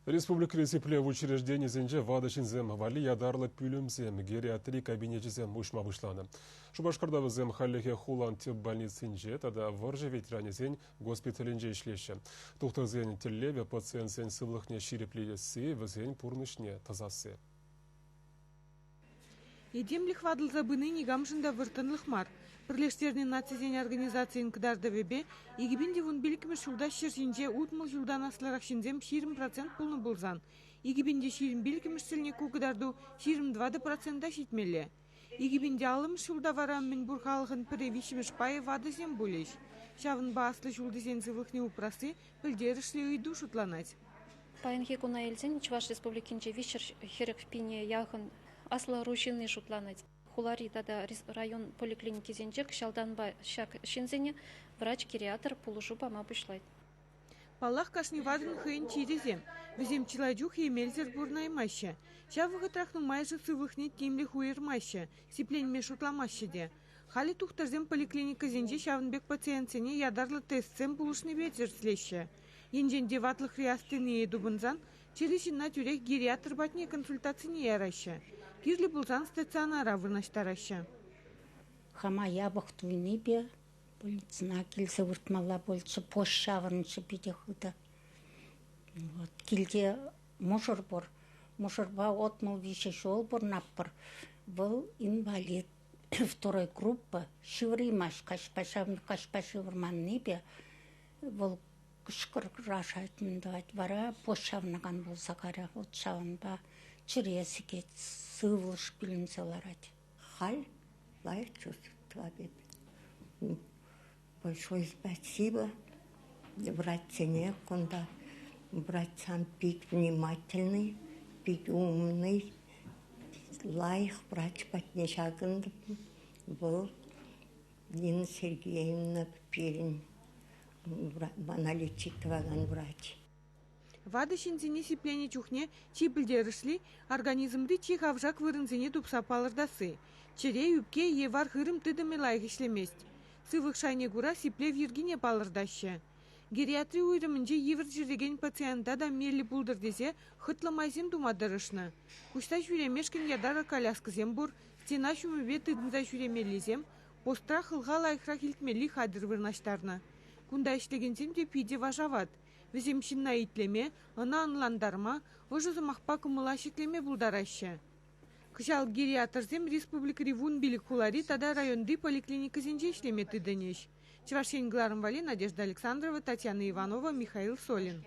Республикӑри сиплев учрежденийӗсенче ватӑ ҫынсем валли ятарлӑ пӳлӗмсем, гериатри кабинечӗсем уҫма пуҫланӑ. Шупашкарта вӗсем хальлӗхе хулан тӗп больницинче тата вӑрҫӑ ветеранӗсен госпиталӗнче ӗҫлеҫҫӗ. Тухтӑрсен тӗллевӗ пациентсен сывлӑхне ҫирӗплетесси, вӗсен пурнӑҫне тӑсасси. Этемлӗх ватӑлса пыни никамшӑн та вӑрттӑнлӑх мар. Пӗрлештернӗ Нацисен Организацийӗн кӑтартӑвӗпе 2015 ҫулта ҫӗр ҫинче 60 ҫултан аслӑрах ҫынсем 20% пулнӑ пулсан, 2025 тӗлне ку кӑтарту 24 процента ҫитмелле. 2050 ҫулта вара мӗнпур халӑхӑн пӗрре виҫҫӗмӗш пайӗ ватӑсем пулӗҫ. Ҫавӑнпа аслӑ ҫултисен сывлӑхне упрасси пӗлтерӗшлӗ ыйту шутланать. Паянхи куна илсен Чӑваш Республикинче 340 пине яхӑн аслӑ ӑру ҫынни шутланать. Хулари тата район поликлиникисенче кӑҫалтанпа ҫак ҫынсене врач-гериатр пулӑшу пама пуҫлать. Паллах, кашни ватӑн хӑйӗн чирӗсем. Вӗсем чылай чух эмелсӗр пурӑнаймаҫҫӗ. Ҫав вӑхӑтрах нумайӑшӗ сывлӑхне тимлӗх уйӑрмаҫҫӗ, сипленме шутламаҫҫӗ те. Халӗ тухтӑрсем поликлиникӑсенче ҫавӑн пек пациентсене ятарлӑ тестсем пулӑшнипе тӗрӗслеҫҫӗ. Енчен те ватлӑхри астенийӗ тупӑнсан чирлӗ ҫынна тӳрех гериатр патне консультацине яраҫҫӗ. Кирлӗ пулсан стационара вырнаҫтараҫҫӗ. Хама япӑх туйнипе больницӑна килсе выртмалла пулчӗ, пост ҫаврӑнчӗ питӗ хытӑ. Вот килте мӑшӑр пур. Мӑшӑрпа 63 ҫул пурӑнатпӑр. Вӑл инвалид. Второй группа ҫывӑраймасть каҫпа, ҫавӑн каҫпа ҫывӑрманнипе вӑл кӑшкӑрашать, мӗн тӑвать. Вара пост ҫаврӑнакан пулса карӗ. Вот ҫавӑнпа чӗре сикет, сывлӑш пӳлӗнсе ларать. Халь лайӑх чувствовать эп. Большое спасибо врачсене кунта. Врачсам пит внимательный, пит умный. Лайӑх врач патне ҫакӑнтӑм. Вӑл Нина Сергеевна пирӗн мана лечить тӑвакан врач. Ватӑ ҫынсене сипленӗ чухне чи пӗлтерӗшли – организмри чи хавшак вырӑнсене тупса палӑртасси. Чӗре, ӳпке е вар-хырӑм тытӑмӗ лайӑх ӗҫлемест. Сывлӑх шайне кура сиплев йӗркине палӑртаҫҫӗ. Гериатри уйрӑмӗнче йывӑр чирлекен пациента та меллӗ пултӑр тесе хӑтлӑ майсем тума тӑрӑшнӑ. Куҫса ҫӳремешкӗн ятарлӑ коляскӑсем пур, стена ҫумӗпе тытӑнса ҫӳремеллисем, постра хӑлха лайӑхрах илтмелли хатӗр вырнаҫтарнӑ. Кунта ӗҫлекенсем те питӗ вашават. Вӗсем ҫынна итлеме, ӑна ӑнлантарма, ӑшӑ сӑмахпа кӑмӑла ҫӗклеме пултараҫҫӗ. Кӑҫал гериаторсем республикӑри 15 хулари тата районти поликлиникӑсенче ӗҫлеме тытӑнӗҫ. Чӑваш Ен кӑларӑм валли Надежда Александрова, Татьяна Иванова, Михаил Солин.